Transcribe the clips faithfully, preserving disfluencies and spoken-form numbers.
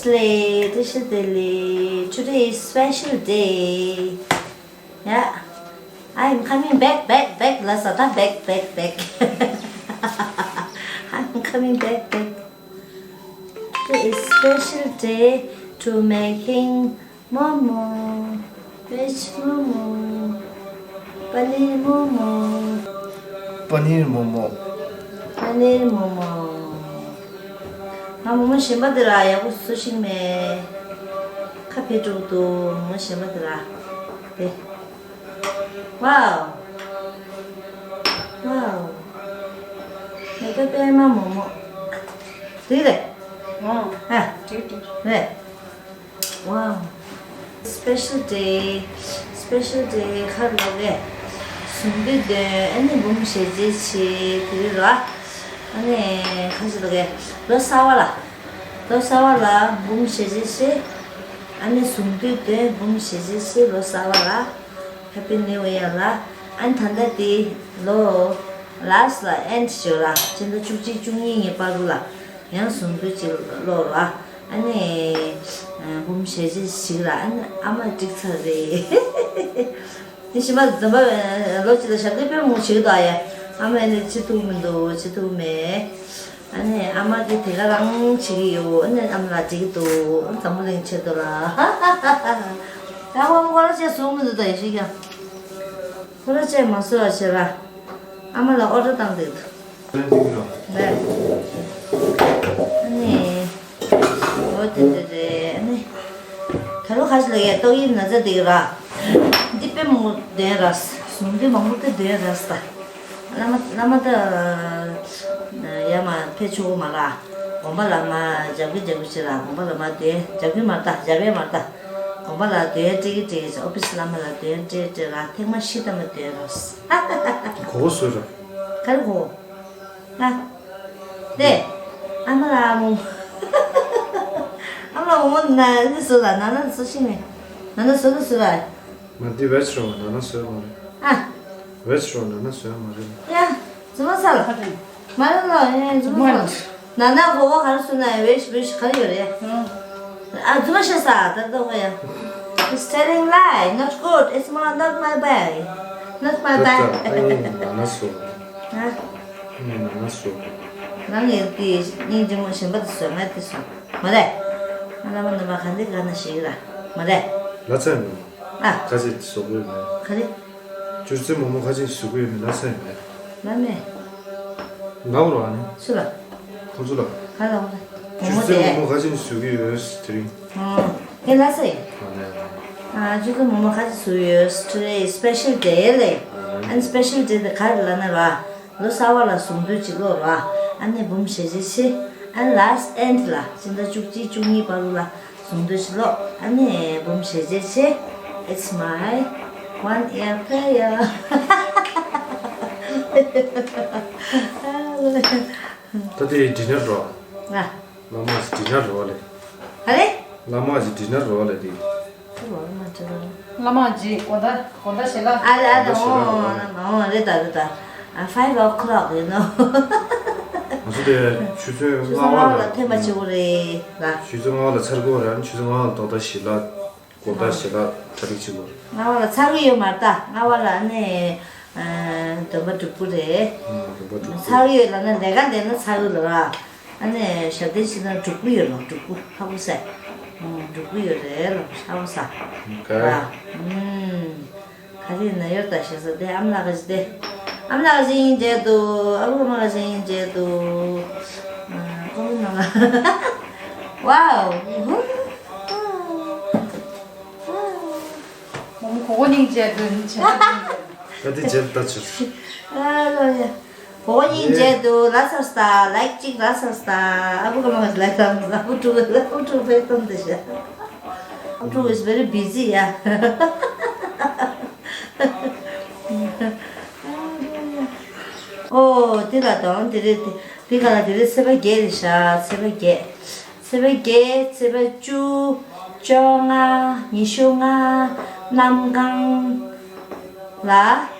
Today is special day. Yeah. I am coming back, back, back. Let's start back, back, back. I'm coming back, back. Today is special day to making momo. Veg momo. Paneer momo. Paneer momo. Paneer momo. ང་མོ་མོ་གཞན་པ་དེ་ལ་ཡག་པོ་བཟོ་ཤེས་མེད། ཁ་ཕྱེ་དྲུག་འདུག་མོ་མོ་གཞན་པ་དེ་ལ། དེ། Wow. Wow. ངེད་ཀྱི་པད་མ་མོ་མོ། དེ་རེད། ཨོ། ཨ། དེ་དེ། རེད། Wow. Special day. Special day. ཁ་ལོ་གེ། གཟུངས་འདུས་འདོན། ཨ་ནི་འབུམ་ཞལ་མཇལ་བྱེད། དེ་རེད་ར། ཨ་ནི་ཁ་ཅིག་ལོ་གེ། ལོ་གསར་པ་ལ། ལོ་གསར་པ་ལ་འབུམ་ཞལ་མཇལ་བྱེད། ཨ་ནི་གཟུངས་འདུས་འདོན། འབུམ་ཞལ་མཇལ་བྱེད། ལོ་གསར་པ་ལ། Happy New Year ལ། ཨ་ནི་ད་ལྟ་དེ་ལོ་last ལ་end ཞོ་ལ། སྤྱི་ཟླ་བཅུ་གཅིག་བཅུ་གཉིས་ཉིན་པར་རུ་ལ། ཡང་གཟུངས་འདུས་གཅིག་ལོ་ར། ཨ་ནི་འབུམ་ཞལ་མཇལ་ཞིག་ལ། ཨ་ནི་ཨ་མ་འགྲིག་ཚར་རེད། དེ་ཕྱི་མ་འཛམ་བུ་ལོ་གཅིག་ལ་ཞབས་བརྟན་དཔེ་མང་བྱེད་ཀྱི་འདུག་ཨ་ཡ། ཨ་མ་ནི་བྱེད་ཐུབ་མི་འདུག་བྱེད་ཐུབ་མེད། ཨ་ནི་ཨ་མ་གིས་དེ་ག་རང་བྱེད་ཀྱི་ཡོད། ཨ་ནི་ཨ་མ་ལ་འགྲིག་གི་འདུག་འཛམ་བུ་གླིང་ཆེད་དུ་ལ། ད་ཁོ་ཁོ་ར་ཆེ་བཟོ་མི་འདུག་ད་ཡེ་ཤེས་ཀྱང་། ཁོ་ར་ཆེ་མ་བཟོ་བ་བྱེད་ར། ཨ་མ་ལ་ཨོ་ཌར་བཏང་འདུག་ལན་འདི་གི་ར། ལན། ཨ་ནི། འོ་དེ་འདྲ་རེད། ཨ་ནི། ད་ལོ་ཁ་ཤས་ལ་ཡ་ཏོག་དབྱིབས་ན་ཚ་འདི་གི་ར། འདི་དཔེ་མང་པོ་འདོན་ར། གཟུངས་འདུས་མང་པོ་དེ་འདོན་ར་ས། བླ་མ་བླ་མ་ད། ཡ་མ་ཕེ་ཆུ་བོ་མ་ལ། དགོན་པ་ལ་མ་རྒྱབ་ཀྱི་རྒྱབ་ཀྱི་ཆེ་ལ། དགོན་པ་ལ་མ་འདོན་རྒྱབ་ཀྱི་མ་ལྟ་རྒྱབ་ཡ་མ་ལྟ། དགོན་པ་ལ་འདོན་སྤྲད་ཀྱི་སྤྲད་ཀྱི་ཨོ་ཕི་སི་བླ་མ་ལ་འདོན་སྤྲད་སྤྲད་ར། ཐེངས་མ་བཞི་ལྟ་མ་འདོན་ར་ས། གོ་བོ་བཟོས་ར། ག་རེ་གོ་བོ། ཨ། དེ། ཨ་མ་ལ་མོ། ཨ་མ་ལ་མོ་མོ་ན་ནི་སུ་ལ་ན་ན་སུ་ཤི་མེ། ན་ན་སུ་ནི་སུ་ལ། ང་འདི་བེ་ཆི་རོ་ན་ན་སུ་ཡ་མ་རེད། ཨ། བེ་ཆི་རོ་ན་ན་སུ་ཡ་མ་རེད། ཡ། ཛུ་མ་ས་ལ། མ་རེད་ལོ་ཡ་ཛུ་མ་ས་ལ། ན་ན་གོ་བོ་ག་རེ་སུ་ན་ཡ་བེ་ཆི་བེ་ཆི་ག་རེ་ཡོད་རེད་ཡ། ཨ་ཛུ་མ་ཤ་ས་ད་ད་གོ་ཡ། It's telling lie, not good. It's my, not my bag. Not my bag. ད་ད་ཨ་ནི་ན་ན་སུ། ཨ། ངས་ན་ན་བཟོ་དགོས། ང་ངས་དེ་སྙིང་རྗེ་མོ་གཞན་པ་དེ་བཟོས། ང་དེ་བཟོས་མ་རེད། ང་བླ་མ་རྣམ་པ་ག་འདི་ག་ན་ཞིག་ར་མ་རེད། ལ་ཚ་མི། ཨ། ཁ་ཆེ་བཟོ་དགོས་མེད། ག་རེ། སྒྱུ་རྩལ་མོག་མོག་ཁ་ཆེ་བཟོ་དགོས་མེད། ལ་ཚ་མི། ལ་མེ། ལ་འོ་ར་ནི། སུ་ལ། ཁོ་ཚོ་ལ། ག་ལ་འོ་ར། མོག་མོག་དེ། སྒྱུ་རྩལ་མོག་མོག་ཁ་ཆེ་བཟོ་གི་ཡོད་དེ་རིང་། ཨ། ངས་ལ་ས་ཡིན། ཨ་ནས། ཨ། ཅི་གི་མོག་མོག་ཁ་ཅིག་བཟོས་ཡོད། Today is special day ལེ། ཨ་ནི་special day དེ་ག་རེ་ལབ་ན་ར། ལོ་གསར་པ་ལ་གཟུངས་འདུས་ཅིག་ཀློག་ར། ཨ་ནི་འབུམ་ཞལ་མཇལ་ཆེ། ཨ་ནི་last end ལ་སྤྱི་ཟླ་བཅུ་གཅིག་བཅུ་གཉིས་བར་དུ་ལ་གཟུངས་འདུས་ཅིག་ཀློག་ཨ་ནི་འབུམ་ཞལ་མཇལ་ཆེ། It's my one year prayer. ད་དེ་dinner རོ། ང་། བླ་མ་ཟེར་འདི་ན་རོ་ལེ། ཨ་རེ། བླ་མ་ཟེར་འདི་ན་རོ་ལེ་དེ། བླ་མ་ཟེར་གོ་ད་གོ་ད་ཞེ་ལ། ཨ་རེ་ཨ་རེ། ཨོ་ཨོ་རེད་ད་རེད་ད། ཨ། Five o'clock, you know. ང་ཚོ་དེ་ཆུ་ཚོད་ཆུ་ཚོད་ལྔ་པ་ལ་ལ་ཐེངས་མ་གཅིག་པོ་རེད་ལ། ཆུ་ཚོད་ལྔ་པ་ལ་ཚར་དགོས་རེད། ཆུ་ཚོད་ལྔ་པ་ལ་རྡོག་རྡོག་ཞིག་ལ། དགོང་དག་ཞེ་དྲག་གྲ་སྒྲིག་བྱེད་དགོས་རེད། ང་བ་ལ་ཚར་གི་ཡོད་མ་རེད་ད། ང་བ་ལ་ནི་འདོན་པ་སྒྲུབ་དགོས་རེད། ཨ། འདོན་པ་སྒྲུབ་དགོས། ཚར་གི་ཡོད་ལབ་ན་ལས་ཀ་ལས་ན་ཚར་གི་ལ་ར། ཨ་ནི་ཞབས་བརྟན་བྱེད་ན་སྒྲུབ་དགོས་ཡོད་ལ་སྒྲུབ་དགོས་ཧ་གོ་ས། སྒྲུབ་དགོས་ཡོད་རེད་ལ་ཧ་གོ་ས། ཨོ་ཁེ། ར། ཨུམ། ག་རེ་ན་ཡོད་ད་ཞེ་ས་དེ་ཨམ་ལགས་ཀྱི་དེ། ཨམ་ལགས་ཀྱི་ཡིན་འདྲེ་འདུག་ཨ་བུ་མ་ལགས་ཀྱི་ཡིན་འདྲེ་འདུག་ཨ། ཀོང་ནང་ལ། Wow. མོ་མོ་གོ་གོ་སྙིང་རྗེ་འདུག་ནི་བྱེད་པ་སྙིང་རྗེ། ད་དེ་རྗེས་ལ་ལྟ་ཕྱིར། ཨ་ལོ་ཡ། གོ་གོ་སྙིང་རྗེ་འདུག་ལ་སར་སྟ་ལའིག་གཅིག་ལ་སར་སྟ། ཨ་བུ་ག་མ་ག་ལའིག་ལ་ཨ་བུ་ཕྲུག་ཨ་བུ་ཕྲུག་ཕེ་སྟོན་དེ་ཤ། ཨ་བུ་ཕྲུག་is very busy ཡ། ཨོ་དེ་ལ་དང་དེ་རེད་དེ་ག་ལ་དེ་རེད་ཚེས་པ་བརྒྱད་རེད་ཤ་ཚེས་པ་བརྒྱད། ཚེས་པ་བརྒྱད། ཚེས་པ་བཅུ། བཅོ་ལྔ། ཉི་ཤུ་ལྔ། གནམ་གང་ལ། ཨ་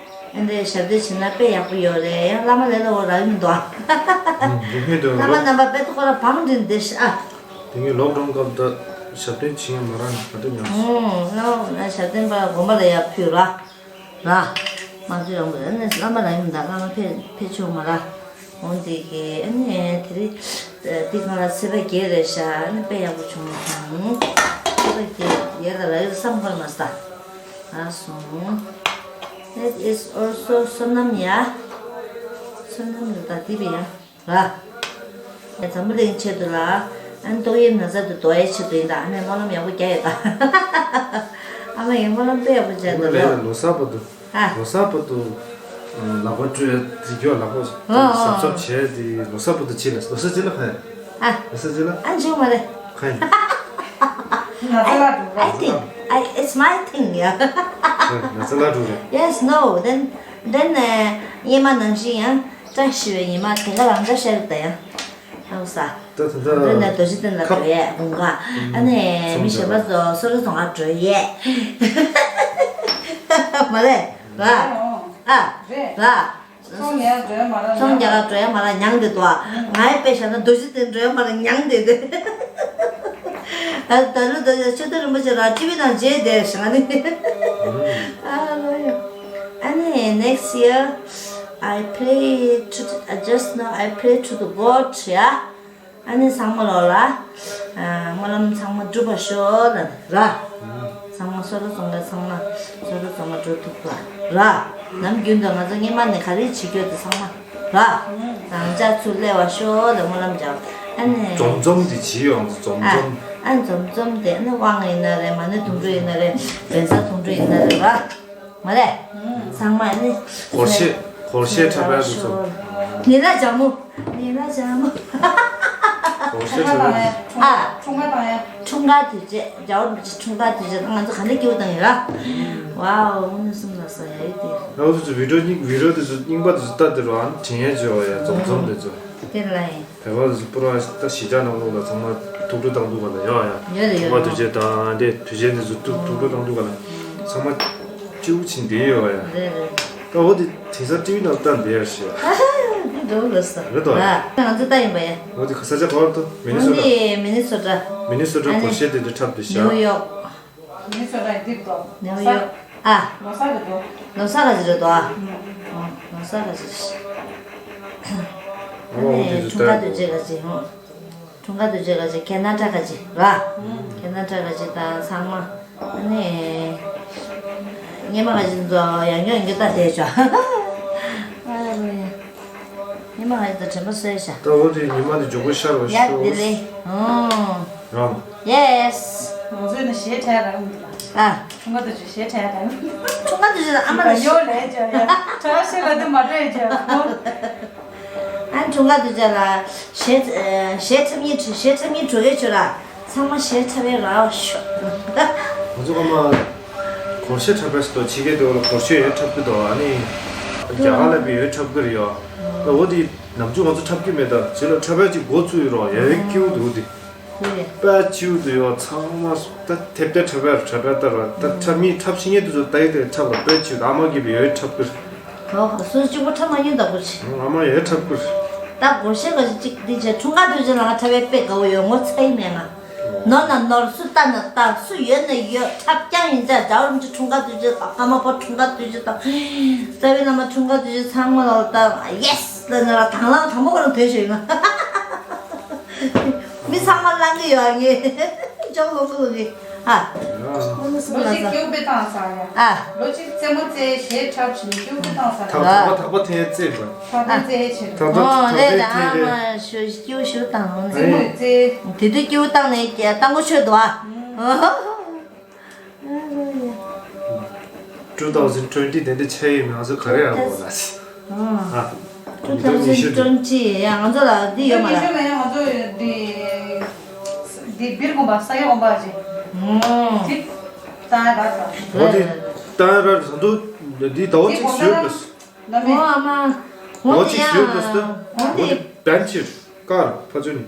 འདྲའི་ཞབས་བརྟན་བྱེད་ན་དཔེ་ཡག་པོ་ཡོད་རེད། ཡང་བླ་མ་ལས་ལ་འོ་རག་གི་མི་འདུག་ཨ། འདུག་མི་འདུག་བླ་མ་རྣམ་པ་དཔེ་ཐོག་ལ་བང་འདྲེན་བསྡད་ཤག་ཨ། ངས་ལོག་ཌའུན་སྐབས་ད་ཞབས་བརྟན་བྱེད་ཡ་མ་རག་ནས་ག་དུས་ཉམས་སོང་། ཨོ་ལོག་ན་ཞབས་བརྟན་པ་དགོན་པ་ལ་ཡར་ཕུལ་ར། ར། མ་ཚོད་རང་པོ་ཨ་ནི་བླ་མ་རང་ཡིན་ད་བླ་མ་ཕེབས་ཕེབས་ཆོག་མ་ར། འོང་དེ་གི་ཨ་ནི་དེ་རིང་འདི་གང་ལ་ཚེས་པ་བརྒྱད་རེད་ཤག་ཨ་ནི་དཔེ་ཡག་པོ་བྱུང་མ་སོང་། ཚེས་པ་བརྒྱད་ཡར་ལ་ར་ཡོད་བསམ་ཁར་མ་ས། ཨ་སོང་། That is also བསོད་ནམས་ཡ། བསོད་ནམས་ལ་ད་དེ་བས་ཡ། ར། ཡ་འཛམ་བུ་གླིང་ཆེད་དུ་ལ། ཨ་ནི་ཏོག་དབྱིབས་ན་ཚ་དེ་ཟློག་ཡའི་ཆེད་དུ་ཡིན་ད་ཨ་མས་སྨོན་ལམ་ཡག་པོ་རྒྱག་ཡོད་ད། ཨ་མ་ཡིས་སྨོན་ལམ་དཔེ་ཡག་པོ་རྒྱག་ད་ལོ། ལོ་གསར་བར་དུ། ཨ། ལོ་གསར་བར་དུ། ལག་པ་བཀྲུ་ཡ་དེ་རྒྱུ་ལག་པ་ཨ་ཨ། གཟབ་གཟབ་བྱས་དེ་ལོ་གསར་བར་དུ་བྱེད་ལ་ལོ་གསར་བྱེད་ལ་ཁ་ཡ། ཨ། ལོ་གསར་བྱེད་ལ། ཨ་འཇུ་མ་རེད། ཁ་ཡ། ང་ཚ་ལ་འགྲོ་I, I think I, it's my thing, yeah. ང་ཚ་ལ་འགྲོ་རེད། Yes, no, then, then, uh, ཉི་མ་ནང་བཞིན་ཡང་བཀྲ་ཤིས་པའི་ཉི་མ་དེ་ག་རང་འདྲ་ཤར་ད་ཡང་། ཨང་ས། ད་ད་ད་འདི་ནས་རྡོ་རྗེ་གདན་ལ་འགྲོ་ཡས་དགོངས་ཁ། ཨ་ནི་མི་གཞན་པ་ཚོ་སོ་ར་རྫོང་ཁ་འགྲོ་ཡས། མ་རེད་ར། ཨ་ར། སོང་ཡ་འགྲོ་ཡ་མ་ར། སོང་རྒྱ་གར་འགྲོ་ཡ་མ་ར་མྱང་དེ་དོ། ང་ཡི་དཔེ་བཞག་ན་རྡོ་རྗེ་གདན་འགྲོ་ཡ་མ་ར་མྱང་དེ་དེ། ད་ད་ལོ་ད་ཆོས་དོན་རིན་པོ་ཆེ་ར་ཊི་ཝི་ནང་མཇལ་བསྡད་ཤག་ནི། ཨ་ལོ་ཡ། ཨ་ནི་next year I pray to, I just know I pray to the God, yeah. ཨ་ནི་ཚང་མ་ལོག་ལ། ཨ་སྨོན་ལམ་ཚང་མ་འགྲུབ་པར་ཤོག་ལ་ར། ཚང་མ་སོ་ར་རྫོང་ལ་ཚང་མ་སོ་ར་རྫོང་ལ་འགྲོ་ཐུབ་པ་ར། ནམ་རྒྱུན་དུ་ང་ཚོ་སྔས་མ་ནས་ག་རེ་བྱེད་རྒྱུ་དེ་ཚང་མ་ར། རང་ཅག་ཚུར་སླེབས་པར་ཤོག་ལ་སྨོན་ལམ་རྒྱག་ཨ་ནི། འཛོམས་འཛོམས་དེ་བྱེད་ཡོང་འཛོམས་ཨ། འཛོམས། ཨ་འཛོམས་འཛོམས་དེ་ཨ་ནི་དབང་ཡིན་ན་རེད། མ་ཎི་དུང་སྒྲ་ཡིན་ན་རེད། བཛྲ་དུང་སྒྲ་ཡིན་ན་རེད་ར། མ་རེད། ཚང་མ་ནི། སྒོར་གཞས། སྒོར་གཞས་འཁྲབ་པའི་དུས་ཚོད། ནི་ལ་ཇ་མོ། ནི་ལ་ཇ་མོ། སྒོར་གཞས་འཁྲབ་པའི། ཨ། འཁྲུངས་སྐར་དང་ཡ། འཁྲུངས་སྐར་དུས་ཆེན། རྒྱལ་བ་རིན་པོ་ཆེ་འཁྲུངས་སྐར་དུས་ཆེན་ང་ཚོ་ག་ནས་སྐྱིད་པོ་བཏང་ཡོད་ར། ཝའོ་དངོས་གནས་སེམས་ལ་ཟ་ཡ་ཡོད་དེ། ང་ཚོ་ཚོ་བི་ཌིའོ་རྙིང་བི་ཌིའོ་དེ་ཚོ་རྙིང་པ་དེ་ཚོ་ལྟ་དེ་རུ་ཨ་ནི་དྲན་ཡས་བྱོས་ཡ་འཛོམས་འཛོམས་དེ་ཚོ། དེ་ལ་ཡིན། བོད་པ་ཚོ་པུ་ར་ད་གཞིས་ཆགས་ནང་ལོགས་ལ་ཚང་མ་ཐུགས་སྤྲོ་བཏང་འདུག་ག་ལ་ཡ་ཡ། ཡོད་རེད་ཡོད་རེད། ཐུགས་པ་དུས་ཆེན་དང་དེ་དུས་ཆེན་དེ་ཚོ་ཐུགས་ཐུགས་སྤྲོ་བཏང་འདུག་ག་ལ། ཚང་མ་སྐྱིད་པོ་བྱེད་བསྡད་ཡོད་ཡ། རེད་རེད། ད་འོ་དེ་དེང་སང་ཊི་ཝི་ནང་ལྟ་བསྡད་ཡ་ཞེས། འགྲོ་ལོ་ས། རེད་དོ། ང་ཚོ་ལྟ་ཡིན་པ་ཡ། འོ་དེ་ག་ས་ཆ་ག་བར་དུ་མི་ནི་སོ་ཊ། འདི་མི་ནི་སོ་ཊ། མི་ནི་སོ་ཊ་ཨ་ནི་སྒོར་གཞས་དེ་འདྲ་འཁྲབ་བསྡད་ཤག་ནིའུ་ཡོག་མི་ནི་སོ་ཊ་ཡི་འདིར་དོ། ནིའུ་ཡོག་ཨ། ལོ་གསར་རེད་དོ། ལོ་གསར་ག་ཅི་རེད་དོ་ཨ། ཨ་ལོ་གསར་ག་ཅི། ཨ་ནི་འཁྲུངས་སྐར་དུས་ཆེན་ག་ཅི་ཧོ། འཁྲུངས་སྐར་དུས་ཆེན་ག་ཅི་ཁེ་ན་ཌ་ག་ཅི་ར། ཁེ་ན་ཌ་ག་ཅི་དང་ཚང་མ། ཨ་ནི། སྔས་མ་ག་ཅི་ཚོ་ཡང་ཡང་ཡང་ལྟ་བསྡད་ཤག་ཨ་ལོ་ཡ། ཉི་མ་ང་ཡི་ད་དྲན་པ་གསོས་ཤག་ད་འོ་དེ་ཉི་མ་དེ་མགྱོགས་པོ་ཤར་བ་ཡ་ཤོག་དེ་ལས། ཨོ། རང་། Yes། ང་ཚོས་ནི་གཞས་འཁྲབ་རག་མི་འདུག་ལ། ཨ། འཁྲུངས་སྐར་དུས་ཆེན་གཞས་འཁྲབ་རག་མི་འདུག་འཁྲུངས་སྐར་དུས་ཆེན་ཨ་མ་ལ་ཡོ་ལས་ཅོ་ཡ། གྲྭ་བ་ཤེས་ལ་དེ་མ་སྤྲད་ཅོ། ཨ་འཁྲུངས་སྐར་དུས་ཆེན་ལ་གཞས་གཞས་འཁྲབ་མཁན་གཞས་འཁྲབ་མཁན་འགྲོ་གི་ཆོ་ར། ཚང་མ་གཞས་འཁྲབ་པའི་རག་ཤོག་ང་ཚོ་ཨ་མ། སྒོར་གཞས་འཁྲབ་པའི་སྟོ་ཕྱི་རྒྱལ་དེ་བ་ལ་སྒོར་གཞས་ཡོད་འཁྲབ་ཀྱི་འདུག་ཨ་ནི། རྒྱ་གར་ལ་བི་ཡོད་འཁྲབ་ཀྱི་རེད་ཡོ། ཨ་འོ་དེ་ནམ་རྒྱུན་ང་ཚོ་འཁྲབ་ཀྱི་མེད་ད་ཇི་ལ་འཁྲབ་པའི་ཅིག་འགོ་ཚུགས་ཡོད་རོགས་ཡ་ཡོད་སྐྱིད་པོ་འདུག་དེ། དཔེ་སྐྱིད་པོ་འདུག་ཡོ་ཚང་མ་ད་ཐེབས་ཐེབས་འཁྲབ་པའི་འཁྲབ་པའི་ལྟར་བ་ད་འཁྲབ་མི་འཁྲབ་ཤེས་མཁན་དེ་ཚོ་ད་ཡི་དེ་འཁྲབ་ལ་དཔེ་སྐྱིད་འདུག་ཨ་མ་གིས་བི་ཡོད་འཁྲབ་ཀྱི་རེད། ཨོ་སུ་གཅིག་པོ་འཁྲབ་མ་མྱོང་ད་པོ་ཆེ། ཨ་མ་ཡོད་འཁྲབ་ཀྱི་རེད། ད་སྒོར་གཞས་ག་ཅིག་འདི་བྱས་འཁྲུངས་སྐར་དུས་ཆེན་ལ་ང་འཁྲབ་པའི་དཔེ་དགའ་བོ་ཡོད་ངོ་ཚ་ཡི་མེད་ང་། ནོར་ན་ནོར། སུ་ལྟ་ན་ལྟ། སུ་ཡོད་ན་ཡོད། འཁྲབ་རྐྱང་ཡིན་ཙང་རྒྱལ་བ་རིན་པོ་ཆེ་འཁྲུངས་སྐར་དུས་ཆེན་དང་། ཀརྨ་པ་འཁྲུངས་སྐར་དུས་ཆེན་དང་། རྩ་བའི་བླ་མ་འཁྲུངས་སྐར་དུས་ཆེན། ཚང་མ་ལ་ད་ཡེ་སི་ལབ་ན་ར་དང་བླངས་དང་པོ་ཁོ་རང་དོན་ཤོད་ཡིན་ན། མི་ཚང་མ་བླང་གི་ཡོད་ཨ་ངས། ཅོག་ལོ་ཀུ་ལོ་གི་ཨ། ལོ་གཅིག་སྐྱོ་པོ་བཏང་ས་ཡ། ཨ། ལོ་གཅིག་རྩེད་མོ་རྩེ་གཞས་འཁྲབ་བཞིན་སྐྱོ་པོ་བཏང་ས་ཐག་རེད། ཐག་པ་ཐག་པ་འཐེན་རྩེད་པ། ཐག་པ་རྩེ་བྱེད། ཐག་པ་ཨོ་ཐག་རེད་པ་རེད། ཨ་འཐེན་མ་རེད། ཞོ་སྐྱིད་པོ་ཞུ་བཏང་ནོ་ནི། རྩེད་མོ་རྩེ། དེ་དུས་སྐྱིད་པོ་བཏང་ནས་བཏང་གོ་ཆོད་དོ་ཨ། ཨ་ལོ་ཡ། Two thousand twenty དེ་འདྲ་ཆགས་ཡོད་མེད་ང་ཚོ་ག་རེ་ཡག་པོ་ལ་ཨ། Two thousand twenty ཡ་ང་ཚོ་ལ་འདི་ཡོད་མ་རེད། ཉི་ཤུ་མེད་ང་ཚོ་འདི་འདི་སྦིར་དགོན་པ་ས་ཡ་དགོན་པ་ཅིག་ཨོ། འདི་ད་ར་ད། འོ་འདི་ད་ར་ད་འདུག་འདི་ཟླ་བ་གཅིག་ཞུས་པས། ཨོ་ཨ་མ། ཟླ་བ་གཅིག་ཞུས་པས་ད། འོ་འདི་བན་ཆིར་ཀར་ཕ་ཚུན།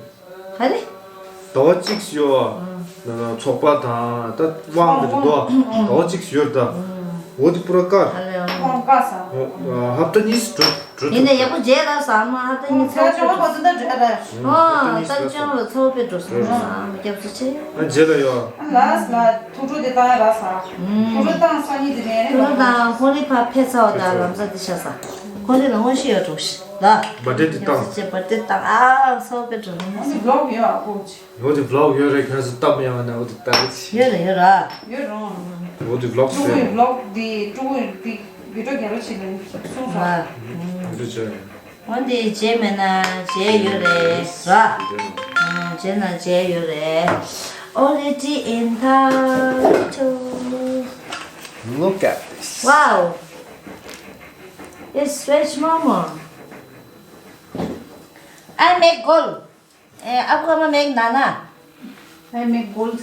ག་རེ། ཟླ་བ་གཅིག་ཞུ་བ། ཚོགས་པ་དང་ད་དབང་དེ་འདུག་ཟླ་བ་གཅིག་ཞུ་ད། འོ་དེ་པུ་ར་ཀར། པ་ས། ཨ། ཨ། ཧབ་ཏ་གཉིས་འགྲོ་འགྲོ་ཡིན་ནའི་ཡག་པོ་བྱས་ར་ཟ་མ། ཧབ་ཏ་གཉིས་ཚ་བོ་དཔེ་འགྲོ་སོང་། ཨོ། ད་ཅང་ལ་ཚ་བོ་དཔེ་འགྲོ་སོང་། ཨ། མ་སྐྱབས་སུ་ཆེ། ཨ། རྗེས་ལ་ཡོ། ལགས་ལ་ཐུགས་སྤྲོ་དེ་བཏང་ཡ་ར་ས། ཐུགས་སྤྲོ་བཏང་སང་ཉིན་དེ་ནས་ཐུགས་སྤྲོ་དང་ཧོ་ལི་ཕ་ཕེ་ཚ་བ་དང་ལམ་ས་དེ་ཤ་ས། ཧོ་ལི་ལ་ཧོ་ཤི་ཡོ་འགྲོ་ཤི་ལ། བར་ཐི་ཌེ་དེ་བཏང་། བར་ཐི་ཌེ་བཏང་། ཨ། ཚ་བོ་དཔེ་འགྲོ་སོང་། ཨ་ནི་བི་ལོག་ཡོད་ཨ་ཁོ་ཅི། འོ་དེ་བི་ལོག་ཡོད་རེད། ཁྱོད་ཚོ་སྟབས་མི་ཡག་ན་འོ་དེ་ལྟ་རེད། ཡོད་རེད་ཡོད་ར། ཡོད་རུང་། འོ་དེ་བི་ལོག་ཕྲུ་གུའི་ཟེར། བི་ལོག་དེ་ཕྲུ་གུའི་དེ་བི་ཌིའོ་རྒྱག་རོགས་བྱེད་ལ་གསུངས་སོང་། ཨ། འོ་དེ་བྱས། འོ་དེ་བྱས་མེད་ན་བྱས་ཡོད་རེད་ར། ཨ། བྱས་ན་བྱས་ཡོད་རེད། Already in the Look at this. Wow. It's fresh momo. I make gold. Eh, आपको मैं मेक नाना। I make gold.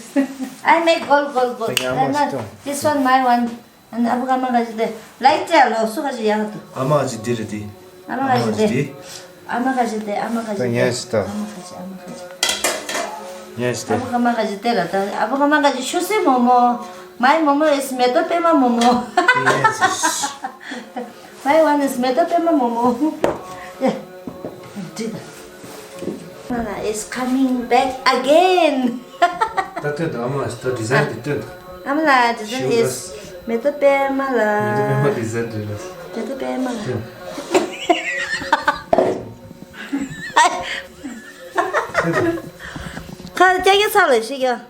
I make gold, gold, gold। Thank you, I must do। This one, my one। And आपको मैं कैसे दे? लाइट है लो, सुखा जी यहाँ तो। आमा जी दे रही थी। आमा कैसे दे? आमा कैसे दे? आमा कैसे दे? Yes, तो। आमा कैसे, आमा कैसे। Yes, तो। आपको मैं कैसे दे रहा था? आपको मैं कैसे शुसे momo. My momo is meto pema momo। Yes। My one is meto pema momo। Yeah। Mala is coming back again. ད་ལྟོས་དང་། ཨ་མ་ད་ཌི་ཛའིན་དེ་ལྟོས་དང་། ཨ་མ་ལ་ཌི་ཛའིན་ཤིའུ་ཨིས་ལ། མེ་ཏོག་པད་མ་ལ། མེ་ཏོག་པད་མ་ཌི་ཛའིན་རེད་ལ། མེ་ཏོག་པད་མ་ལ། ལྟོས་དང་། ཁ་ཀྱ་ཀྱ་ཚ་ལ་ཤི་ཀྱ། ལྟོས་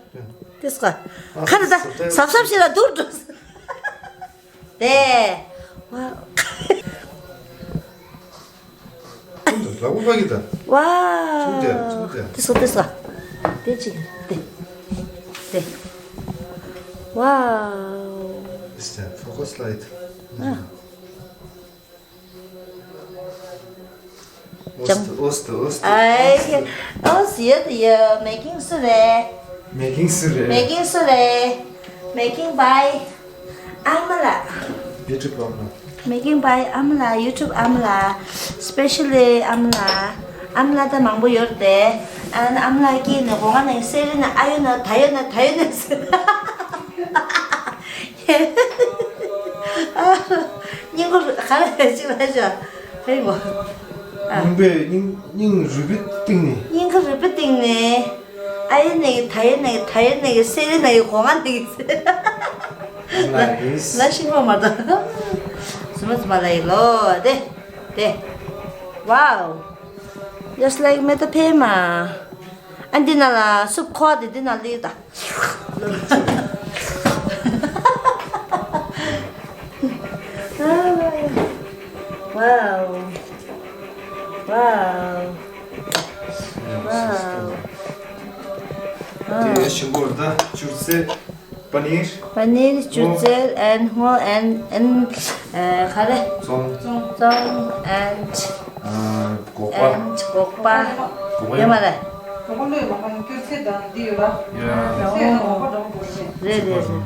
དང་། ཏིས་ཀ། ཁ་ད་ཟབ་ཟབ་ཤི་ལ་དུར་འགྲོ། དེ། ཝའོ། ལག་པ་ཕ་གི་ད། ཝའོ། ཚུགས་དེ་ཚུགས་དེ། དེ་སོ་དེ་སོ། དེ་ཅིག་དེ། དེ། ཝའོ། It's the focus light. ཨ། ཨོ་སྟེ་ཨོ་སྟེ་ཨོ་སྟེ། ཨའི། ཨོ་སི་ཡོད་ཡོད། མེ་ཀིང་སུ་རེད། མེ་ཀིང་སུ་རེད། མེ་ཀིང་སུ་རེད། Making by ཨ་མ་ལགས། YouTube ཨ་མ་ལགས། Making by ཨ་མ་ལགས། YouTube ཨ་མ་ལགས། Specially ཨ་མ་ལགས། ཨ་མ་ལགས་ད་མང་པོ་ཡོད་རེད་དེ། ཨ་ཨ་མ་ལགས་ཀྱིས་ནི་གོ་ང་ནི་སེ་རི་ན་ཨ་ཡོ་ན་ད་ཡོ་ན་ད་ཡོ་ན་ཟེར། སྙིང་ཁུ་ག་རེ་ཅིག་ལ་ཞོ་ཕེ་མོ། ཨ། སྙིང་པའི་སྙིང་སྙིང་རུས་པའི་གཏིང་ནས། སྙིང་ཁུ་རུས་པའི་གཏིང་ནས། ཨ་ཡེ་ནས་ད་ཡེ་ནས་ད་ཡེ་ནས་སེ་རི་ནས་གོ་ང་ནས། Nice. ལ་ཤིང་པ་མ་ད། སུ་མ་སུ་མ་ལ་ཡི་ལོ་དེ་དེ། Wow. Just like མེ་ཏོག་ཕེ་མ། ཨ་འདི་ན་ལ་སུབ་ཁོ་དེ་འདི་ན་ལི་ད། Wow. Wow. Wow. དེ་ཞིམ་པོ་རེད་ད། ཅུར་ཙེ། པ་ནིར། པ་ནིར། ཅུར་ཙེ། and སྔོ། and and ག་རེ། ཙོང་། ཙོང་། and སྒོག་པ། and སྒོག་པ། སྒོག་པ་ཡོད་མ་རེད། སྒོག་པ་བླུགས་ཡོད་མ་རེད། ཅུར་ཙེ་དང་འདི་ཡོད་ར། ཡ། ཅུར་ཙེ་ཡང་སྒོག་པ་འདྲ་པོ་རེད། རེད་རེད་རེད།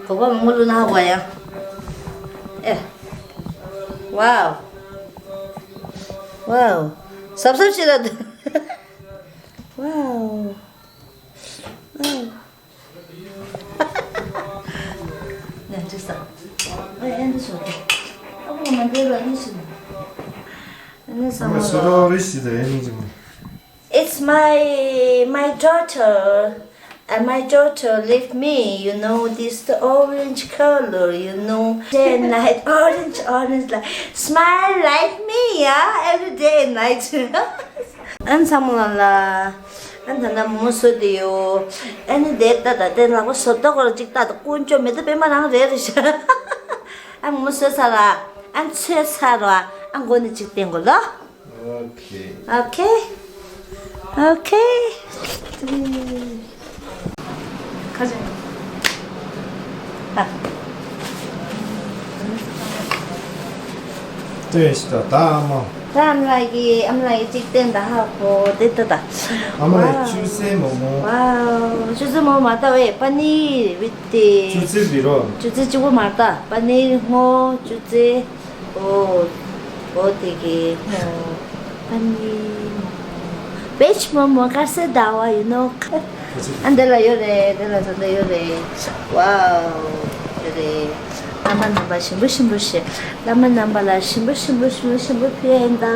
སྒོག་པ་མང་པོ་བླུགས་ན་ཧ་གོ་ཡ། ཨེ། Wow. Wow. ཟབ་ཟབ་ཞིག་ལ། Wow. Wow. ནས་འགྲིག་ས། ཨེ་ཨེ་འདི་ཞོག་ཨ་ཁུ་མ་འདི་ལ་ནི་ཞིག་ནས་ས་མ་ལ། It's my, my daughter. And my daughter leave me, you know, this the orange color, you know. Day and night, orange, orange, like, smile like me, yeah, every day and night. ཨན་ཚང་མ་ལ་ལ། ཨན་ད་ན་མོ་སོ་དེ་ཡོ། ཨན་དེ་ད་ད་དེ་ལག་པ་སོ་ཏོ་གོ་ལ་ཅིག་ད་ད་དཀོན་མཆོག་མེ་ཏོག་པད་མ་རང་རེད་རེད་ཤ། ཨན་མོ་སོ་ས་ལ། ཨན་ཚོས་ས་རོ། ཨན་གོ་ནི་ཅིག་བསྟན་གོ་ལོ། Okay. Okay. Okay. ཁ་ཅིག་ཨ། ལྟོས་ཤིག་ད། ད་ཨ་མ། ད་ཨ་མ་ལགས་ཀྱིས། ཨ་མ་ལགས་ཀྱིས་ཅིག་བསྟན་ད་ཧ་གོ་དེ་ལྟ་ད། ཨ་མ་ལགས། ཝའོ། ཅུ་ཙེ་མོ་མོ། ཝའོ། ཅུ་ཙེ་མོ་མ་ལྟ་བས། པ་ནིར་བི་ཏི། ཅུ་ཙེ་བི་རོ། ཅུ་ཙེ་གཅིག་པོ་མ་ལྟ། པ་ནིར་སྔོ། ཅུ་ཙེ། ཨོ། ཨོ་དེ་གི་སྔོ། པ་ནིར་མོ་མོ། བེཇ་མོ་མོ་དཀར་སེར་ཟླ་བ་ཡིན་ནོ། ཨ་འདི་ལ་ཡོད་རེད། འདི་ལ་ད་འདི་ཡོད་རེད། ཝའོ། ཡོད་རེད། བླ་མ་རྣམ་པ་ཞིམ་པོ་ཞིམ་པོ་ཞེས། བླ་མ་རྣམ་པ་ལ་ཞིམ་པོ་ཞིམ་པོ་ཞིམ་པོ་ཞིམ་པོ་ཕུལ་ཡིན་ད།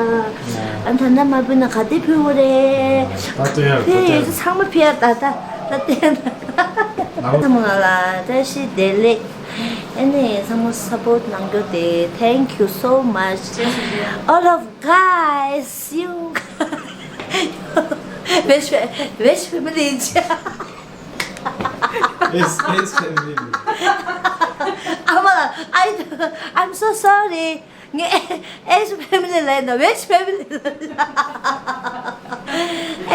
ཨ་ད་ནི་མ་ཕུལ་ན་ག་དེ་ཕུལ་དགོས་རེད། ད་ལྟ་ཡར་ཕུལ་ཡོད་ཚང་མ་ཕུལ་ཡ་ད་ད་ད་ལྟ་ཡ་ད། ཚང་མ་ལ་བཀྲ་ཤིས་བདེ་ལེགས། ཨ་ནི་ཚང་མ་སཔོརྚ་གནང་རྒྱུ་དེ། Thank you so much all of guys, you. Which, which family is? It's, it's family. I'm, I, I'm so sorry. ངས་H family ལབ་ན་H family ལབ་ན།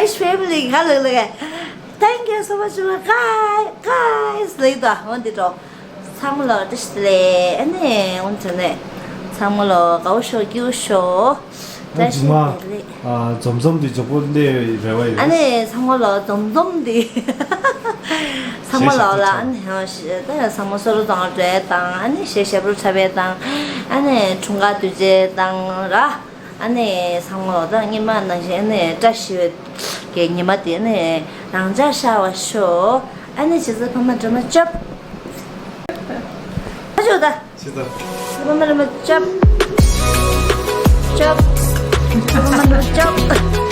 H family ག་ལ་ལ། Thank you so much, guys, guys. ལབ་ད་འོ་འདི་འགྲོ། ཚང་མ་ལ་བཀྲ་ཤིས་བདེ་ལེགས། ཨ་ནི་འོ་འདི་ནས་ཚང་མ་ལ་དགའ་བོ་ཤོག་སྐྱིད་པོ་ཤོག་བཀྲ་ཤིས་བདེ་ལེགས། ཨ་འཛོམས་འཛོམས་འདི་མགྱོགས་པོ་སླེབས་རེ་བ་ཡོད། ཨ་ནི་ཚང་མ་ལ་འཛོམས་འཛོམས་འདི། ཚང་མ་ལ་ལ་ཨ་ནི་ཧ་ཤི་ད་ཡང་ཚང་མ་སོ་རུ་དང་འབྲེལ་དང་། ཨ་ནི་གཞས་ཞབས་བྲོ་འཁྲབ་པའི་དང་། ཨ་ནི་འཁྲུངས་སྐར་དུས་ཆེན་དང་ར། ཨ་ནི་ཚང་མ་ལ་ད་སྔོན་མ་ནང་བཞིན་ཨ་ནི་བཀྲ་ཤིས་པའི་ཉི་མ་དེ་ཨ་ནི་རང་འཇགས་ཤར་བ་ཤོག་ཨ་ནི་བྱས་ཙང་ཕ་མ་དྲི་མ་ཅོབ། ཨ་ཅོ་ད། ཅི་ད། ཕ་མ་དྲི་མ་ཅོབ། ཅོབ། ཕ་མ་དྲི་མ་ཅོབ།